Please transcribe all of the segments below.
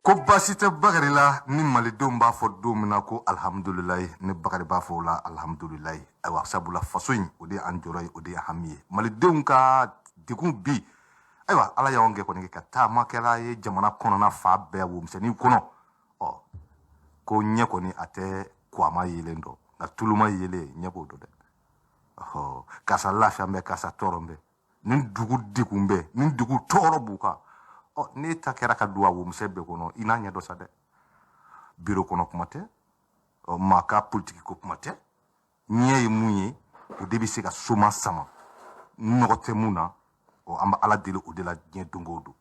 Ko baasi tɛ Bakari la ni malidenw b'a fɔ don min na ko alihamudulilayi, ne Bakari b'a fɔ o la alihamudulilayi. Ayiwa, sabula faso in, o de ye an jɔrɔ ye, o de ye hami ye. Malidenw ka degun bi, ayiwa, Ala y'anw kɛ kɔni ka taamakɛla ye jamana kɔnɔna fa bɛɛ, womisɛnnin kɔnɔ. Ɔ ko ɲɛ kɔni a tɛ kuama yelen dɔn, nka tuluma yelen ɲɛ b'o dɔn dɛ. Ɔhɔ, karisa lafiya bɛ, karisa tɔɔrɔ bɛ, nin dugu degun bɛ, nin dugu tɔɔrɔ b'u kan. Ɔ n'e ta kɛra ka don a womisɛn bɛɛ kɔnɔ, i n'a ɲɛ dɔ sa dɛ. Biro kɔnɔ kuma tɛ, ɔ maa ka politiki ko kuma tɛ. Ɲɛ ye mun ye, o de bɛ se ka soma sama, nɔgɔ tɛ mun na. Ɔ an bɛ Ala deli o de la diɲɛ don o don.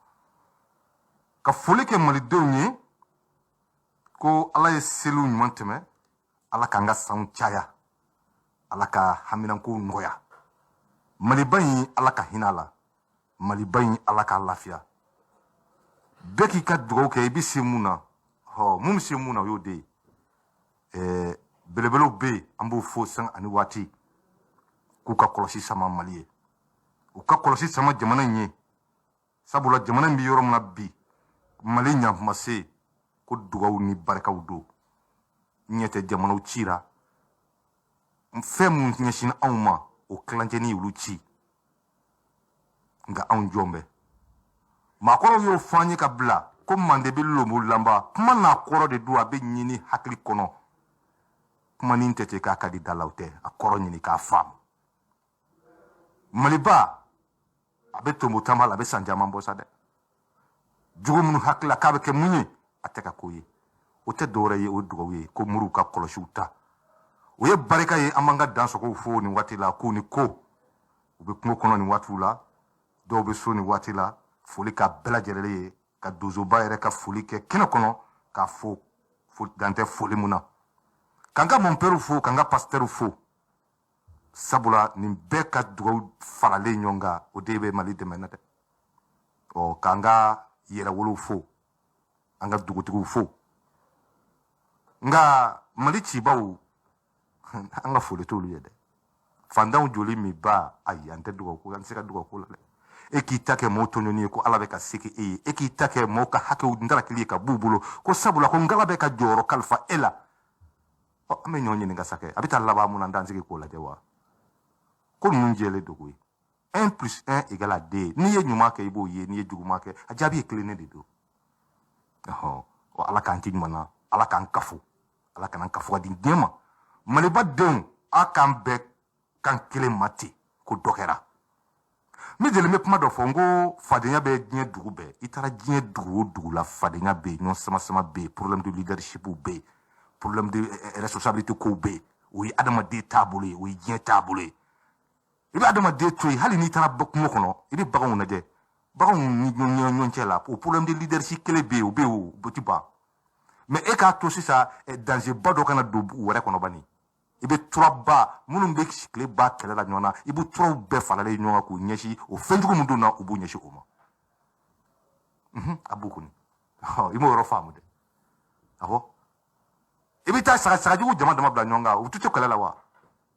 Ka foli kɛ malidenw ye ko Ala ye seliw ɲuman tɛmɛ, Ala k'an ka sanw caya, Ala ka haminankow nɔgɔya. Maliba in, Ala ka hinɛ a la. Maliba in, Ala k'a lafiya. Bɛɛ k'i ka dugawu kɛ, i bɛ se mun na. Ɔ mun bɛ se mun na, o y'o de ye. Belebelew bɛ yen, an b'o fo san ani waati, k'u ka kɔlɔsi sama Mali ye, u ka kɔlɔsi sama jamana in ye. Sabula jamana in bɛ yɔrɔ min na bi, Mali ɲakuma se ko dugawu ni barikaw don. Ɲɛ tɛ jamanaw cira, fɛn mun ɲɛsin anw ma, o tilancɛni y'olu ci. Nka anw jɔn bɛ maakɔrɔw y'o fɔ an ye ka bila ko mande bɛ lomo lanba. Kuma n'a kɔrɔ de don, a bɛ ɲini hakili kɔnɔ. Kuma ni tɛ ten k'a ka di da la, o tɛ a kɔrɔ ɲini k'a faamu. Maliba a bɛ tonbo taama la, a bɛ san caman bɔ sa dɛ. Jugu minnu hakili la k'a bɛ kɛ mun ye, a tɛ ka k'o ye. O tɛ dɔwɛrɛ ye, o ye dugawu ye ko moriw ka kɔlɔsiw ta. O ye barika ye. An b'an ka dansogow fo nin waati la, k'u ni ko u bɛ kungo kɔnɔ nin waatiw la, dɔw bɛ so nin waati la. Foli ka bɛɛ lajɛlen ye, ka donsoba yɛrɛ ka foli kɛ kɛnɛ kɔnɔ, k'a fo dan tɛ foli mun na. K'an ka mɔnpɛriw fo, k'an ka pasitɛriw fo, sabula nin bɛɛ ka dugawu faralen ɲɔgɔn kan, o de bɛ Mali dɛmɛ na dɛ. Ɔ k'an ka yɛrɛwolow fo, an ka dugutigiw fo. Nka Mali cibaw, an ka foli t'olu ye dɛ. Fantanw joli min ba, ayi, an tɛ dugawu ko, an tɛ se ka dugawu ko la dɛ. E k'i ta kɛ mɔgɔw tɔɲɔni ye ko Ala bɛ ka se kɛ e ye. E k'i ta kɛ mɔgɔw ka hakɛw ntarakili ye ka b'u bolo, ko sabula ko nkala bɛ ka jɔyɔrɔ kalifa e la. Ɔ an bɛ ɲɔgɔn ɲininka sa kɛ, a bɛ taa laban mun na? An t'an sigi k'o lajɛ wa? Ko ninnu jɛlen dogo ye. 1 plus 1 égale à 2. N'i ye ɲuman kɛ, i b'o ye. N'i ye juguman kɛ, a jaabi ye tilennen de don. Ɔhɔn, Ala k'an ci ɲuman na, Ala k'an kafo, Ala kana kafo ka di diɲɛ ma. Maliba denw, a k'an bɛɛ kan kelen ma ten ko dɔ kɛra. N bɛ deli, n bɛ kuma dɔ fɔ, n ko fadenya bɛ diɲɛ dugu bɛɛ. I taara diɲɛ dugu o dugu la, fadenya bɛ yen, ɲɔgɔn sama-sama bɛ yen, problème de leadership bɛ yen, problème de responsabilité kow bɛ yen. O ye adamaden taabolo ye, o ye diɲɛ taabolo ye. I bɛ adamaden to yen, hali n'i taara kungo kɔnɔ, i bɛ baganw lajɛ, baganw ni ɲɔgɔn cɛ la, o problème de leadership kelen bɛ yen, o bɛ yen, o ti ban. Mais e k'a to sisan, danger ba dɔ kana don wɛrɛ kɔnɔ bani, i bɛ turaba minnu bɛ tile ba kɛlɛ la ɲɔgɔn na, i bɛ turaw bɛɛ faralen ɲɔgɔn kan k'u ɲɛsin o fɛnjugu min donna, u b'u ɲɛsin o ma. A b'u kɔni, i m'o yɔrɔ faamu dɛ. Awɔ, i bɛ taa saga sagajugu jama dama bila ɲɔgɔn kan, u tɛ to kɛlɛ la wa?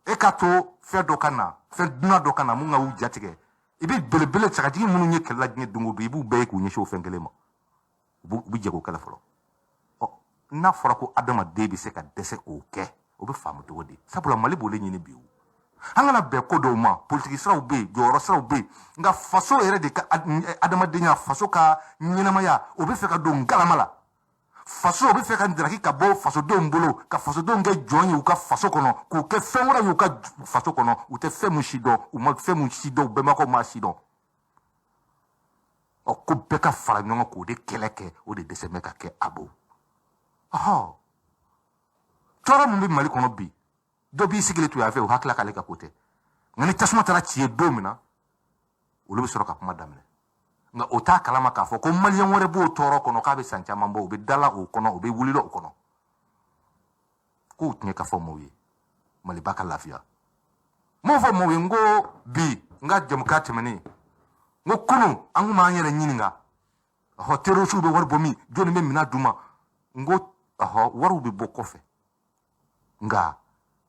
E k'a to fɛn dɔ ka na, fɛn dunan dɔ ka na mun ka u jatigɛ, i bɛ belebele sagajigi minnu ye kɛlɛ la diɲɛ don o don, i b'u bɛɛ ye k'u ɲɛsin o fɛn kelen ma, u bɛ jɛ k'o kɛlɛ fɔlɔ. Ɔ n'a fɔra ko adamaden bɛ se ka dɛsɛ k'o kɛ, o bɛ faamu cogo di? Sabula Mali b'o de ɲini bi. O an kana bɛn ko dɔw ma, politiki siraw bɛ yen, jɔyɔrɔ siraw bɛ yen, nka faso yɛrɛ de ka adamadenya, faso ka ɲɛnamaya, o bɛ fɛ ka don ngalama la. Faso o bɛ fɛ ka daraki ka bɔ fasodenw bolo, ka fasodenw kɛ jɔn ye u ka faso kɔnɔ, k'u kɛ fɛn wɛrɛ y'u ka faso kɔnɔ. U tɛ fɛn mun si dɔn, u ma fɛn mun si dɔn, u bɛnbakɛw m'a si dɔn. Ɔ ko bɛɛ ka fara ɲɔgɔn kan k'o de kɛlɛ kɛ, o de dɛsɛ bɛ ka kɛ a bolo. Ɔhɔ, tɔɔrɔ min bɛ Mali kɔnɔ bi, dɔ b'i sigilen to yan fɛ, o hakili k'ale ka ko tɛ. Nka ni tasuma taara ci ye don min na, olu bɛ sɔrɔ ka kuma daminɛ. Nka o t'a kalama k'a fɔ ko maliyɛn wɛrɛ b'o tɔɔrɔ kɔnɔ k'a bɛ san caman bɔ, o bɛ dala o kɔnɔ, o bɛ wulila o kɔnɔ. K'o tiɲɛ ka fɔ maaw ye, Maliba ka lafiya. N b'o fɔ maaw ye, n ko bi n ka jamukan tɛmɛnen, n ko kunun an kun b'an yɛrɛ ɲininka, ɔhɔ, terrorisiw bɛ wari bɔ min, jɔnni bɛ minɛn d'u ma? N ko ɔhɔ, wariw bɛ bɔ kɔfɛ. Nka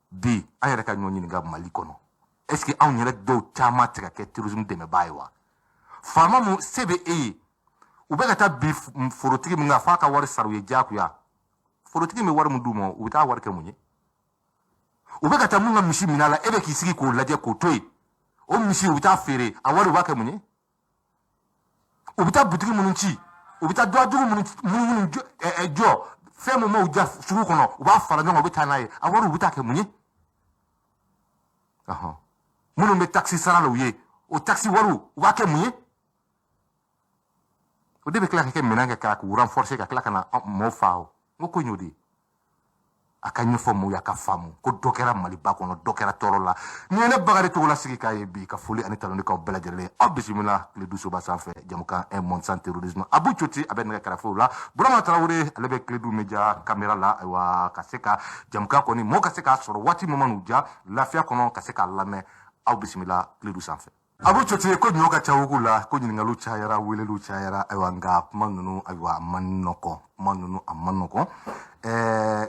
bi an yɛrɛ ka ɲɔgɔn ɲininka Mali kɔnɔ, est ce que anw yɛrɛ dɔw caman tɛ ka kɛ terrorisme dɛmɛbaa ye wa? Faama mun se bɛ e ye, U bɛ ka taa bi forotigi min kan f'a ka wari sara u ye diyagoya. Forotigi bɛ wari min d'u ma, u bɛ taa wari kɛ mun ye? U bɛ ka taa mun ka misi minɛ a la, e bɛ k'i sigi k'o lajɛ k'o to yen. O misi, u bɛ taa feere, a wari u b'a kɛ mun ye? U bɛ taa butigi minnu ci, u bɛ taa dɔgɔdugu minnu jɔ, fɛn min m'u ja sugu kɔnɔ, u b'a fara ɲɔgɔn kan, u bɛ taa n'a ye, a wari u bɛ taa kɛ mun ye? Minnu bɛ takisi sara la u ye, o takisi wariw u b'a kɛ mun ye? O de bɛ tila ka kɛ minɛn kɛ k'u renforcer, ka tila ka na mɔɔw fa. O n ko in y'o de ye. A ka ɲɛfɔ mɔɔw ye, a ka faamu ko dɔ kɛra Maliba kɔnɔ, dɔ kɛra tɔɔrɔ la. Nin ye ne Bakari Togola sigi k'a ye bi ka foli ani taloni k'aw bɛɛ lajɛlen. Aw bisimila Kledu soba sanfɛ, jamukan Un monde sans terrorisme. Abu Coti a bɛ nɛgɛ kɛrɛfɛw la, Burama Tarawele ale bɛ Kledu Media caméra la. Ayiwa, ka se ka jamukan kɔni mɔgɔw ka se k'a sɔrɔ waati min man'u ja lafiya kɔnɔ, ka se k'a lamɛn. Aw bisimila Kledu sanfɛ. Abu Coti, ko ɲɔ ka ca wugu la, ko ɲininkaliw cayara, weleliw cayara. Ayiwa, nka kuma ninnu, ayiwa, a man nɔgɔn, kuma ninnu a man nɔgɔn,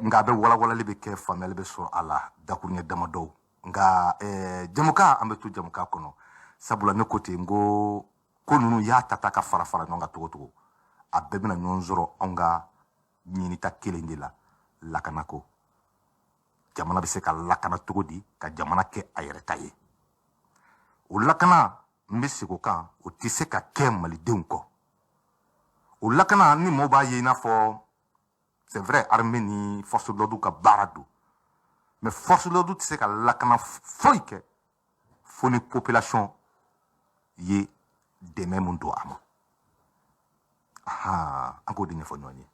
nka a bɛ walawalali bɛ kɛ, faamuyali bɛ sɔrɔ a la dakuruɲɛ damadɔw. Nka jamukan, an bɛ to jamukan kɔnɔ, sabula ne ko ten n ko ko ninnu y'a ta ta ka fara fara ɲɔgɔn kan cogo cogo, a bɛɛ bɛna ɲɔgɔn sɔrɔ anw ka ɲinita kelen de la: lakanako. Jamana bɛ se ka lakana cogo di, ka jamana kɛ a yɛrɛ ta ye? O lakana, n bɛ segin o kan, o tɛ se ka kɛ malidenw kɔ. O lakana ni mɔgɔw b'a ye i n'a fɔ, c'est vrai, armée ni force de l'ordre ka baara don, mais force de l'ordre tɛ se ka lakana foyi kɛ fo ni population ye dɛmɛ mun don a ma. An k'o de ɲɛfɔ ɲɔgɔn ye.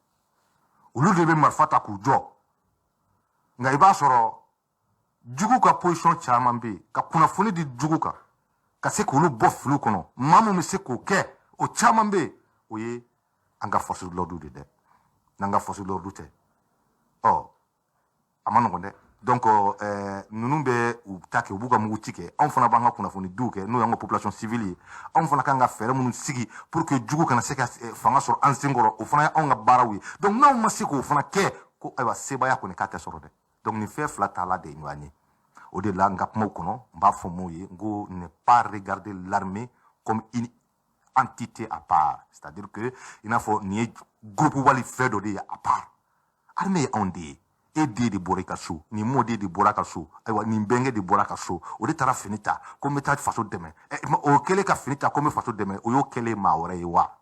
Olu de bɛ marifa ta k'u jɔ, nka i b'a sɔrɔ jugu ka position caman bɛ yen, ka kunnafoni di jugu kan, ka se k'olu bɔ filiw kɔnɔ. Maa mun bɛ se k'o kɛ, o caman bɛ yen, o ye an ka force de l'ordre de dɛ. N'an ka force de l'ordre tɛ, ɔ a ma nɔgɔn dɛ. Donc ninnu bɛ u ta kɛ, u b'u ka mugu ci kɛ, anw fana b'an ka kunnafoni diw kɛ, n'o y'an ka population civile ye. Anw fana kan ka fɛɛrɛ minnu sigi pour que jugu kana se ka fanga sɔrɔ an sen kɔrɔ, o fana ye anw ka baaraw ye. Donc n'anw ma se k'o fana kɛ, ko ayiwa, sebaaya kɔni k'a tɛ sɔrɔ dɛ. Donc nin fɛn fila taala de ye ɲɔgɔn ye. O de la, n ka kumaw kɔnɔ, n b'a fɔ maaw ye n ko ne pas regarder l'armée comme une entité à part, c'est-à-dire que i n'a fɔ nin ye groupe wali fɛn dɔ de ye à part. Armée ye anw de ye. E den de bɔra i ka so, nin mɔden de bɔra ka so, ayiwa, nin bɛnkɛ de bɔra ka so, o de taara fini ta ko n bɛ taa faso dɛmɛ. O kɛlen ka fini ta ko n bɛ faso dɛmɛ, o y'o kɛlen maa wɛrɛ ye wa?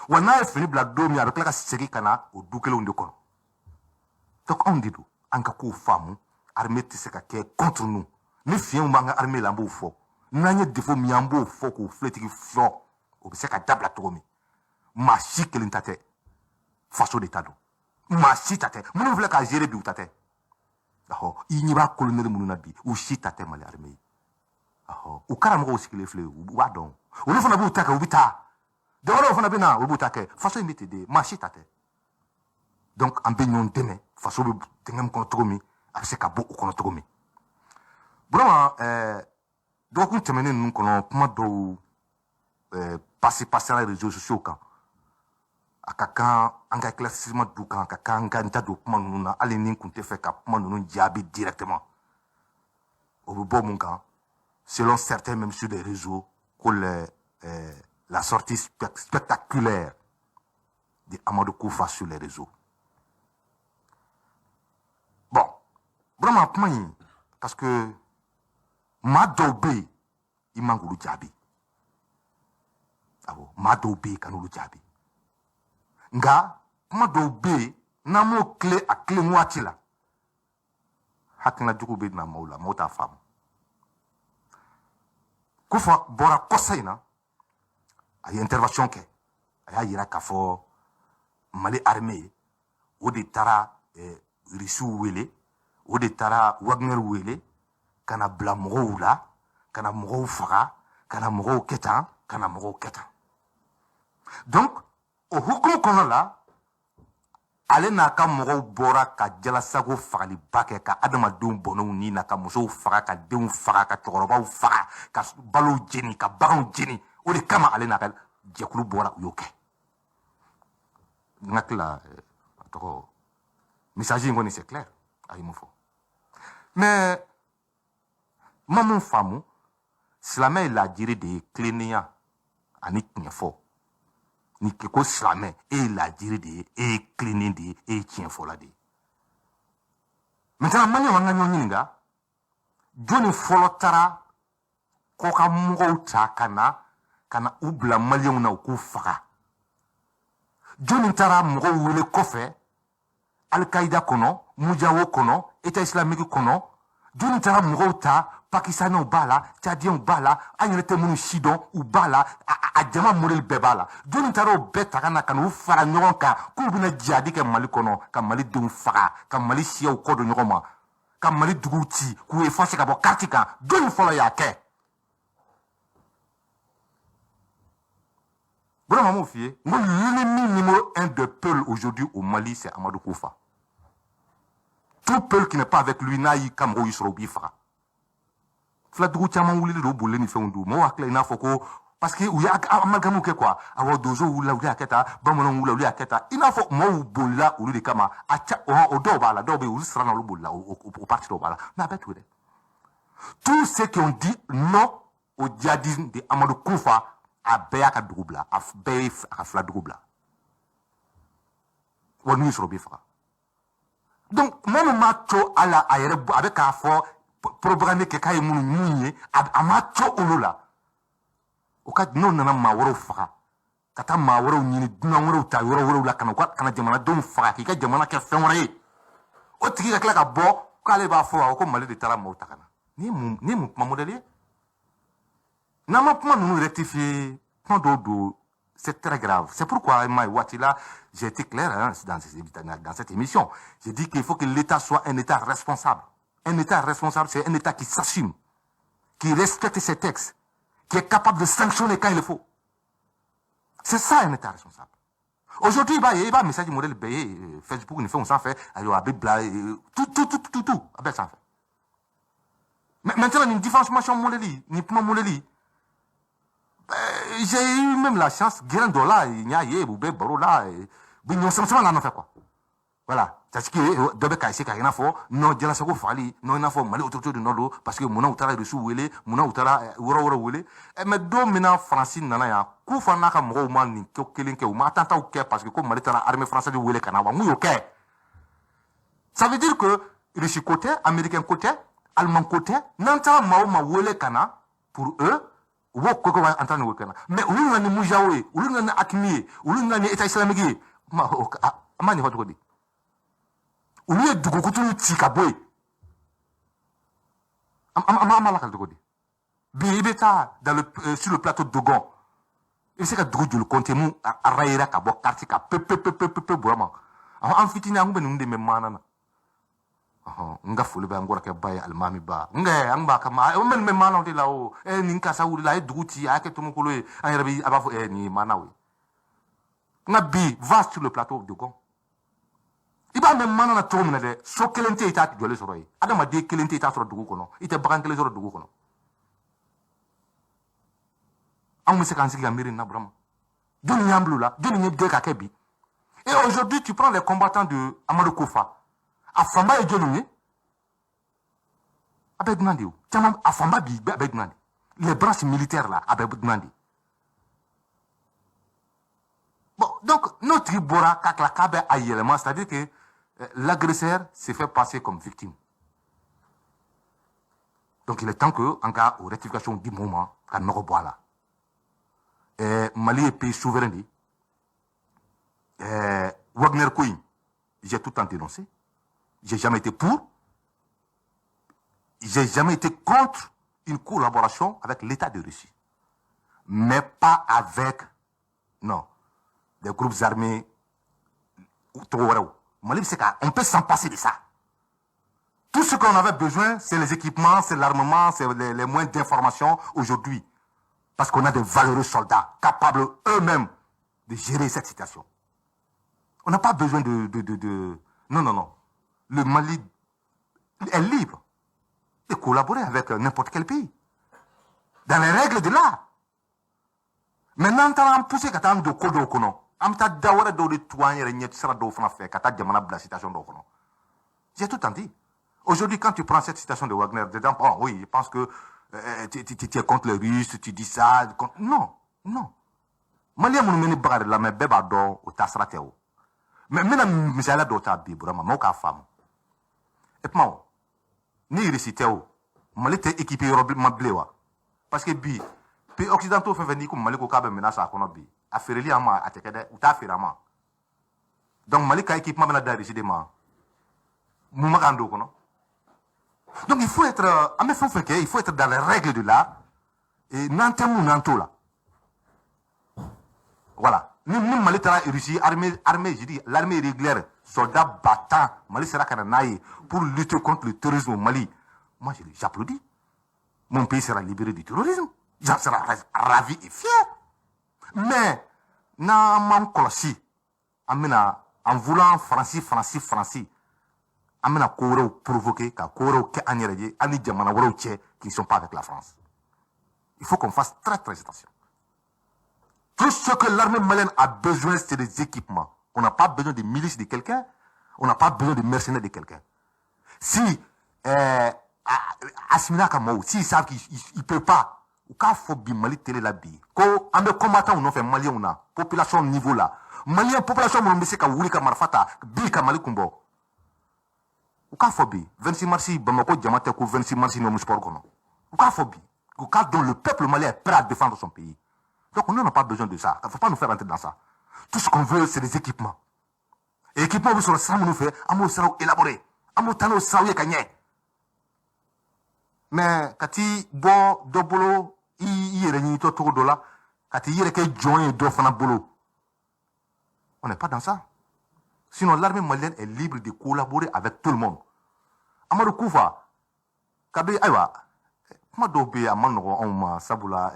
Wa n'a ye fini bila don min, a bɛ tila ka segin ka na o du kelenw de kɔnɔ. Donc anw de don, an ka kow faamu. Armée tɛ se ka kɛ contre nous. Ni fiɲɛw b'an ka armée la, an b'o fɔ. N'an ye défaut min ye, an b'o fɔ k'o filetigi fɔ, o bɛ se ka dabila cogo min. Maa si kelen ta tɛ, faso de ta don. Maa si ta tɛ. Minnu filɛ k'a gérer bi, u ta tɛ. Ɔhɔ, i ɲɛ b'a colonel minnu na bi, u si ta tɛ Mali armée ye. Ɔhɔ, u karamɔgɔw sigilen filɛ, u b'a dɔn. Olu fana b'u ta kɛ, u bɛ taa. Dɔwɛrɛw fana bɛ na, olu b'u ta kɛ. Faso in bɛ ten de, maa si ta tɛ. Donc an bɛ ɲɔgɔn dɛmɛ, faso bɛ dingɛ min kɔnɔ cogo min, a bɛ se ka bɔ o kɔnɔ cogo min. Burama, dɔgɔkun tɛmɛnen ninnu kɔnɔ, kuma dɔw passé passera réseaux sociaux kan. A ka kan an ka éclaircissement d'u kan, a ka kan an ka n da don kuma ninnu na, hali ni n kun tɛ fɛ ka kuma ninnu jaabi directement. O bɛ bɔ mun kan? Selon certains, même sur les réseaux, ko la sortie spectaculaire de Amadou Koufa sur les réseaux. Bon, vraiment, kuma in, parce que maa dɔw bɛ yen, i man k'olu jaabi. Awɔ, maa dɔw bɛ yen, ka n'olu jaabi. Nka kuma dɔw bɛ yen, n'an m'o tile a tilen waati la, hakilina jugu bɛ na maaw la, maaw t'a faamu. Kufa bɔra kɔsa in na, a ye intervention kɛ, a y'a yira k'a fɔ Mali armée o de taara Rusiw wele, o de taara Wagner wele ka na bila mɔgɔw la, ka na mɔgɔw faga, ka na mɔgɔw kɛ tan, ka na mɔgɔw kɛ tan. Donc o hukumu kɔnɔ la, ale n'a ka mɔgɔw bɔra ka jalasago fagaliba kɛ, ka adamadenw bɔnɛw ni na, ka musow faga, ka denw faga, ka cɛkɔrɔbaw faga, ka balow jeni, ka baganw jeni. O de kama ale n'a ka jɛkulu bɔra, u y'o kɛ. N hakili la, a tɔgɔ message in kɔni, c'est clair, a ye mun fɔ. Mais n ma mun faamu, silamɛ ye laadiri de ye, tilennenya ani tiɲɛ fɔ. Ni ko silamɛ, e ye laadiri de ye, e ye tilennen de ye, e ye tiɲɛfɔla de ye. Maintenant, maliyɛnw, an ka ɲɔgɔn ɲininka: jɔnni fɔlɔ taara kɔkan mɔgɔw ta ka na u bila maliyɛnw na, u k'u faga? Jɔnni taara mɔgɔw wele kɔfɛ, Alikaida kɔnɔ, Mujawo kɔnɔ, État islamique kɔnɔ? Jɔnni taara mɔgɔw ta? Pakistanɛw b'a la, Tchadiens b'a la, an yɛrɛ tɛ minnu si dɔn, u b'a la, a jama modèle bɛɛ b'a la. Jɔnni taara o bɛɛ ta ka n'u fara ɲɔgɔn kan k'u bɛna jihadi kɛ Mali kɔnɔ, ka Mali denw faga, ka Mali siyaw kɔ don ɲɔgɔn ma, ka Mali duguw ci k'u effacer ka bɔ carte kan? Jɔnni fɔlɔ y'a kɛ? Vraiment, m'o f'i ye n ko l'ennemi numéro un de Peul aujourd'hui au Mali, c'est Amadou Koufa. Tout Peul qui n'est pas avec lui, n'a y'i ka mɔgɔw y'i sɔrɔ, u b'i faga. Filadugu caman wulilen don, bolilen ni fɛnw don. Mɔgɔw hakili i n'a fɔ ko parce que u ye amalgame kɛ quoi. Awɔ, donsow wulila, olu y'a kɛ tan, bamananw wulila, olu y'a kɛ tan, i n'a fɔ mɔgɔw bolila olu de kama. A ca, o dɔw b'a la, dɔw bɛ yen, olu siranna, olu bolila, o parti dɔw b'a la, mais a bɛɛ t'o dɛ. Tous ceux qui ont dit non au djihadisme de Amadou Koufa, a bɛɛ y'a ka dugu bila, a bɛɛ ye a ka fila dugu bila. Wa n'u y'i sɔrɔ, u b'i faga. Donc mɔgɔ min m'a to a la, a yɛrɛ a bɛ k'a fɔ propagande kɛ k'a ye minnu mun ye, a m'a to olu la. O ka n'o nana maa wɛrɛw faga, ka taa maa wɛrɛw ɲini, dunan wɛrɛw ta yɔrɔ wɛrɛw la, ka na u ka na jamanadenw faga, k'i ka jamana kɛ fɛn wɛrɛ ye, o tigi ka tila ka bɔ k'ale b'a fɔ awɔ ko Mali de taara maaw ta ka na. Nin ye mun kuma modèle ye? N'an ma kuma ninnu rectifier, kuma dɔw don, c'est très grave. C'est pourquoi, waati la, j'ai été clair, hein, dans cette émission. J'ai dit qu'il faut que l'État soit un État responsable. Un État responsable, c'est un État qui s'assume, qui respecte ses textes, qui est capable de sanctionner quand il le faut. C'est ça, un État responsable. Aujourd'hui, il va message modèle bɛɛ Facebook ni fɛnw sanfɛ, ayiwa, a bɛ bila tout, tout, tout, tout, tout, a bɛɛ sanfɛ. Mais maintenant, nin diffamation modèle, nin kuma modèle, j'ai eu même la chance, gɛrɛn dɔ la, n y'a ye, u bɛ baro la, u bɛ ɲɔgɔn sama sama la nɔfɛ quoi. Voilà. Parce que dɔ bɛ ka essayer ka i n'a fɔ non, Jalasago fagali non, i n'a fɔ Mali autorité de nɔ don, parce que munna u taara Rusiw wele, munna u taara yɔrɔ wɛrɛw wele? Mais don min na Faransi nana yan, k'u fana n'a ka mɔgɔw ma nin ko kelen kɛ, u ma attentat kɛ parce que ko Mali taara armée française wele ka na wa? Mun y'o kɛ? Ça veut dire que Russie ko tɛ, américain ko tɛ, allemand ko tɛ. N'an taara maa o maa wele ka na, pour eux, u b'o ko kɛ an ta nin ka na. Mais olu nana ni Mujawo ye, olu nana ni AQMI ye, olu nana ni État islamique ye. Ma an b'a ɲɛfɔ cogo di? Olu ye dugukutulu ci ka bɔ yen, an b'a lakali cogo di? Bi, i bɛ taa sur le plateau Dogon, i bɛ se ka dugu joli compter mun rayera ka bɔ carte kan pe pe pe pe pe pe? Burama, an fitinin, an kun bɛ ninnu de mɛn maana na. N ka foli bɛ an kɔrɔkɛ ba ye, alimami ba. Nka an b'a kama, an bɛ nin mɛn maanaw de la. O nin karisa wulila, a ye dugu ci, a y'a kɛ tomokolo ye, an yɛrɛ bɛ a b'a fɔ nin ye maanaw ye. Nka bi, va sur le plateau Dogon, i b'a mɛn maana na cogo min na dɛ, so kelen tɛ yen, i t'a jɔlen sɔrɔ yen, adamaden kelen tɛ yen, i t'a sɔrɔ dugu kɔnɔ, i tɛ bagan kelen sɔrɔ dugu kɔnɔ. Anw bɛ se k'an sigi ka miiri nin na, Burama? Jɔnni y'an bila o la? Jɔnni ye den ka kɛ bi? Et aujourd'hui, tu prends les combattants de Amadou Koufa, a fanba ye jɔnni ye? A bɛ dunan de ye o caman, a fanba bi, a bɛ dunan de. Les branches militaires là, a bɛ dunan de. Bon, donc n'o tigi bɔra k'a tila k'a bɛ a yɛlɛma, c'est à dire que l'agresseur s'est fait passer comme victime. Donc il est temps que an ka o rectification di mɔgɔw ma ka nɔgɔ bɔ a la. Mali ye pays souverain de ye. Wagner ko in, j'ai tout le temps dénoncé. J'ai jamais été pour, j'ai jamais été contre une collaboration avec l'État de Russie, mais pas avec, non, des groupes armés tɔgɔ wɛrɛw. Mali bɛ se ka, on peut s'en passer de ça. Tout ce qu'on avait besoin, c'est les équipements, c'est l'armement, c'est les moyens d'information aujourd'hui, parce qu'on a de valeureux soldats capables eux-mêmes de gérer cette situation. On n'a pas besoin de. Non, non, non. Le Mali est libre de collaborer avec n'importe quel pays, dans les règles de l'art. Maintenant, an taara an pousser ka taa an don ko dɔw kɔnɔ, an bɛ taa da wɛrɛ dɔw de tugu an yɛrɛ ɲɛ sira dɔw fana fɛ ka taa jamana bila situation dɔw kɔnɔ. J'ai tout dit. Aujourd'hui, quand tu prends cette situation de Wagner, dedans, bon, oui, je pense que tu es contre les Russes, tu dis ça. Contre. Non, non. Malien minnu bɛ ne Bakari lamɛn, bɛɛ b'a dɔn o taasira tɛ o. Mais n bɛna misaliya dɔw ta bi, Burama, maaw k'a faamu. E kuma o ni Irisi tɛ o, Mali tɛ équipé yɔrɔ ma bilen wa? Parce que bi, pays occidentaux fɛn fɛn, n'i ko Mali ko k'a bɛ minɛn san a kɔnɔ bi, a feereli an ma, a tɛ kɛ dɛ, u t'a feere an ma. Donc Mali ka équipement bɛna da Irisi de ma. Mun ma k'an don o kɔnɔ? Donc il faut être, an bɛ fɛn fɛn kɛ, il faut être dans les règles de l'art. Et n'an tɛ mun, n'an t'o la. Voilà, ni Mali taara Russie, armée, je dis l'armée régulière, soldat 10 000, Mali sera ka na n'a ye pour lutter contre le terrorisme au Mali, moi j'applaudis. Mon pays sera libéré du terrorisme, j'en serai ravi et fier. Mais n'an m'an kɔlɔsi, an bɛna, en voulant Faransi, Faransi, Faransi, an bɛna ko wɛrɛw provoquer, ka ko wɛrɛw kɛ an yɛrɛ ye, an ni jamana wɛrɛw cɛ qui ne sont pas avec la France. Il faut qu'on fasse très très attention. Tout ce que l'armée malienne a besoin, c'est des équipements. On n'a pas besoin de milices de quelqu'un, on n'a pas besoin de mercenaires de quelqu'un. Si Assimi n'a ka maaw, s'ils savent qu'ils ne peuvent pas, u k'a fɔ bi Mali télé la bi ko an bɛ combattant nɔfɛ, maliyɛnw na, population niveau la, maliyɛn population minnu bɛ se ka wuli ka marifa ta bi ka Mali kun bɔ, u k'a fɔ bi 26 mars, Bamako jama tɛ ko 26 mars ni sport kɔnɔ. U k'a fɔ bi, u k'a dɔn, le peuple malien est prêt à défendre son pays. Donc nous n'avons pas besoin de ça. Il ne faut pas nous faire rentrer dans ça. Tout ce qu'on veut, c'est des équipements. Et équipements bɛ sɔrɔ sira minnu fɛ, an b'o siraw élaborer, an b'o taa n'o siraw ye ka ɲɛ. Mais ka t'i bɔ dɔ bolo, i yɛrɛ ɲinitɔ cogo dɔ la, ka t'i yɛrɛ kɛ jɔn ye dɔ fana bolo, on n'est pas dans ça. Sinon, l'armée malienne est libre de collaborer avec tout le monde. Amadou Koufa kabi, ayiwa, kuma dɔw bɛ yen, a ma nɔgɔn anw ma, sabula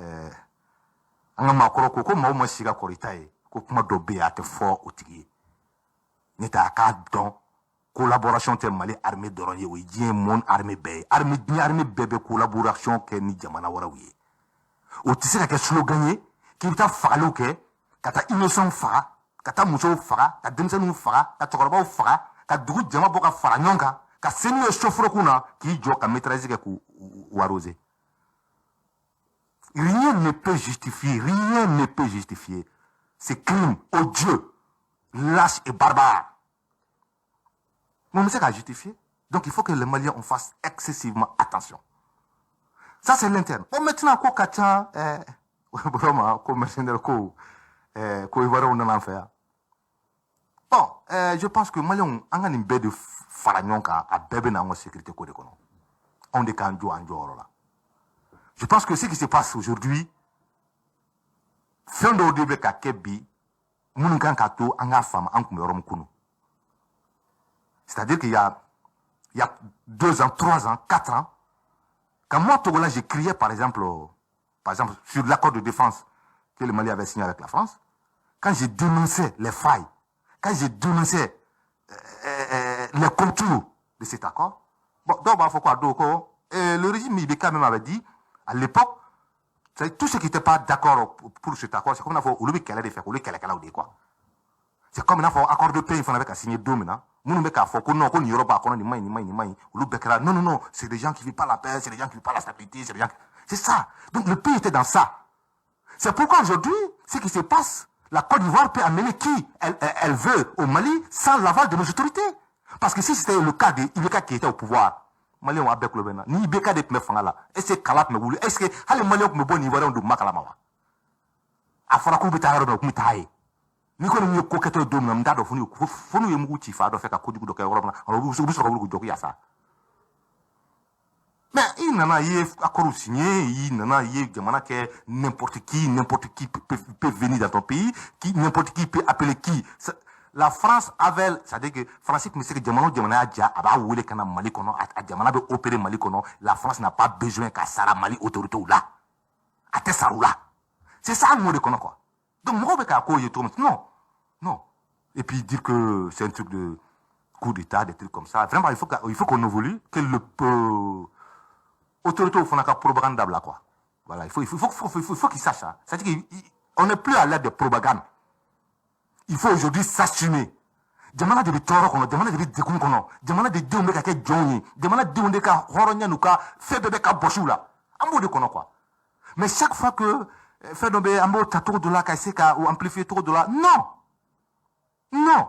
an ka maakɔrɔ ko ko maaw ma si ka kɔrɔ i ta ye, ko kuma dɔw bɛ yen, a tɛ fɔ o tigi ye. Ne tɛ a k'a dɔn, collaboration tɛ Mali armée dɔrɔn ye, o ye diɲɛ monde armée bɛɛ ye. Armée, diɲɛ armée bɛɛ bɛ collaboration kɛ ni jamana wɛrɛw ye. O tɛ se ka kɛ slogan ye k'i bɛ taa fagaliw kɛ, ka taa innocent faga, ka taa musow faga, ka denmisɛnninw faga, ka cɛkɔrɔbaw faga, ka dugu jama bɔ ka fara ɲɔgɔn kan, ka se n'u ye soforokun na, k'i jɔ ka mitrailleuse kɛ k'u arroser. Rien ne peut justifier, rien ne peut justifier ces crimes odieux, lâches et barbares. Mais on sait qu'à justifier. Donc il faut que les Maliens, on fasse excessivement attention. Ça, c'est l'interne. Bon, maintenant, ko ka ca, vraiment, ko mercenaire ko, ko Ivoirien nana an fɛ yan. Bon, je pense que Maliens, an ka nin bɛɛ de fara ɲɔgɔn kan, a bɛɛ bɛ na an ka sécurité ko de kɔnɔ. Anw de k'an jɔ an jɔyɔrɔ la. Je pense que ce qui se passe aujourd'hui, fɛn dɔw de bɛ ka kɛ bi, minnu kan k'a to an k'a faamu an tun bɛ yɔrɔ min kunun. C'est-à-dire qu'il y a 2 ans, 3 ans, 4 ans, quand moi, Togola, j'ai crié par exemple, sur l'accord de défense que le Mali avait signé avec la France, quand j'ai dénoncé les failles, quand j'ai dénoncé les contours de cet accord, bon, donc, bah, faut quoi, donc, le régime IBK même avait dit, à l'époque, tous ceux qui n'étaient pas d'accord pour cet accord, c'est comme il faut, olu bɛ kɛlɛ de fɛ, olu kɛlɛkɛlaw de ye quoi. C'est comme i n'a fɔ accord de paix in fana bɛ ka signer don min na, minnu bɛ k'a fɔ ko non, ko nin yɔrɔ b'a kɔnɔ, nin ma ɲi, nin ma ɲi, nin ma ɲi, olu bɛɛ kɛra non, non, non, c'est des gens qui vivent pas la paix, c'est des gens qui vivent pas la stabilité, c'est des gens qui... C'est ça. Donc le pays était dans ça. C'est pourquoi aujourd'hui, ce qui se passe, la Côte d'Ivoire peut amener qui elle veut au Mali sans l'aval de nos autorités. Parce que si c'était le cas de IBK qui était au pouvoir, Maliyɛnw, a bɛɛ kulo bɛ n na, ni IBK de tun bɛ fanga la, est ce que kala tun bɛ wuli? Est ce que hali Maliyɛnw tun bɛ bɔ nin Ivoiriyɛnw don kuma kalama wa? A fɔra k'u bɛ taa yɔrɔ dɔ, u tun bɛ taa yen. Ni kɔni ye ko kɛtɔ ye don min na, n t'a dɔn, fo n'u ye mugu ci fa dɔ fɛ ka kojugu dɔ kɛ yɔrɔ min na, u bɛ sɔrɔ ka wuli k'u jɔ ko yasa. Mais i nana, i ye accord signé, i nana, i ye jamana kɛ n'importe qui, n'importe qui peut venir dans ton pays, qui, n'importe qui peut appeler qui. La France avait, c'est-à-dire que France tun bɛ se ka jamana o jamana y'a ja, a b'a wele ka na Mali kɔnɔ, a jamana bɛ opérer Mali kɔnɔ. La France n'a pas besoin ka sara Mali autorité la, a tɛ sara u la. C'est ça, an de kɔnɔ quoi. Donc mɔgɔw bɛ k'a ko ye cogo min, non, non. Et puis dire que c'est un truc de coup d'état, des trucs comme ça, vraiment, il faut qu'on évolue, que le autorité fana ka propagande dabila quoi. Voilà, il faut qu'ils sachent ça. C'est-à-dire qu'on n'est plus à l'ère de propagande. Il faut aujourd'hui s'assumer. Jamana de bɛ tɔɔrɔ kɔnɔ, jamana de bɛ degun kɔnɔ, jamana de denw bɛ ka kɛ jɔnw ye, jamana denw de ka hɔrɔnya n'u ka fɛn bɛɛ bɛ ka bɔsi u la. An b'o de kɔnɔ quoi. Mais chaque fois que Fɛn dɔ bɛ, an b'o ta cogo dɔ la ka essayer ka o amplifier cogo dɔ la. Non, non,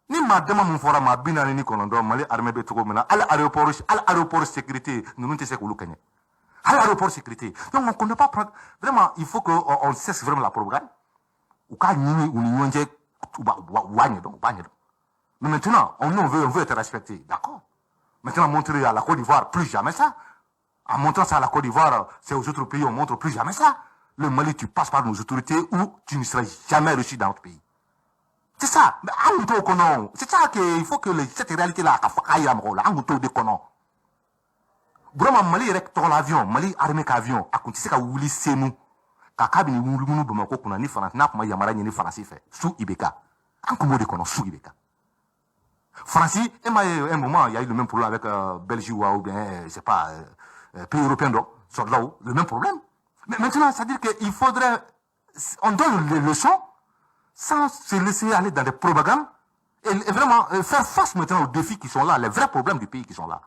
ni maa dama mun fɔra, maa 49, Mali armée bɛ cogo min na, hali aéroport sécurité ninnu tɛ se k'olu kɛɲɛ, hali aéroport sécurité. Donc on ne peut pas prendre vraiment, il faut que on cesse vraiment la propagande. U k'a ɲini u ni ɲɔgɔn cɛ, u b'a ɲɛdɔn, u b'a ɲɛdɔn. Mais maintenant, on veut être respecté, d'accord. Maintenant, montrer à la Côte d'Ivoire, plus jamais ça. En montrant ça à la Côte d'Ivoire, c'est aux autres pays, on montre plus jamais ça. Le Mali, tu passes par nos autorités ou tu ne seras jamais reçu dans notre pays. C'est ça. Mais an t'o kɔnɔ. C'est ça qu'il faut que cette réalité-là ka fɔ k'a yira mɔgɔw la. An kun t'o de kɔnɔ. Vraiment, Mali yɛrɛ tɔgɔ la avion, Mali armée ka avion, a kun tɛ se ka wuli Senu k'a bɛ nin wuli Bamakɔ kunna ni Faransi n'a kun ma yamaruya ɲini Faransi fɛ sous IBK. An kun b'o de kɔnɔ sous IBK. Faransi, e m'a ye, un moment, il y a eu le même problème avec Belgique ou bien, je sais pas, pays européen dɔ, soldats, le même problème. Mais maintenant, c'est-à-dire qu'il faudrait, on donne les leçons sans se laisser aller dans des propagandes et vraiment faire face maintenant aux défis qui sont là, les vrais problèmes du pays qui sont là.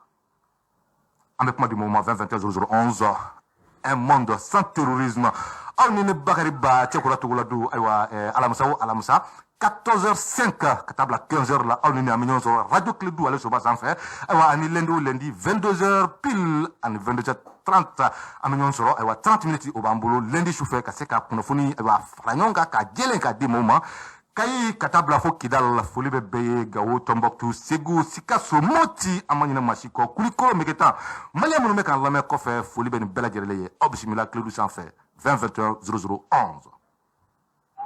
Avec moi du moment 20 21 00 11, un monde sans terrorisme. Aw ni ne Bakari Ba Cɛkura Togola don. Ayiwa, alamisa o alamisa, 14h05 ka taa bila 15h la, aw ni ne an bɛ ɲɔgɔn sɔrɔ radio Kledu ale soba sanfɛ. Ayiwa, ani lundi o lundi, 22h pile ani 22h30, an bɛ ɲɔgɔn sɔrɔ. Ayiwa, 30 minutes o b'an bolo lundi sufɛ ka se ka kunnafoni, ayiwa, fara ɲɔgɔn kan k'a jɛlen k'a di maaw ma. Kayi ka taa bila fo Kidal, foli bɛ bɛɛ ye. Gawo, Tɔnbɔkutu, Segu, Sikaso, Moti, an ma ɲinɛ maa si kɔ. Kulikoro, Megetan, maliyɛn minnu bɛ k'an lamɛn kɔfɛ, foli bɛ nin bɛɛ lajɛlen ye. Aw bisimila Kledu sanfɛ, 20 21 00 11.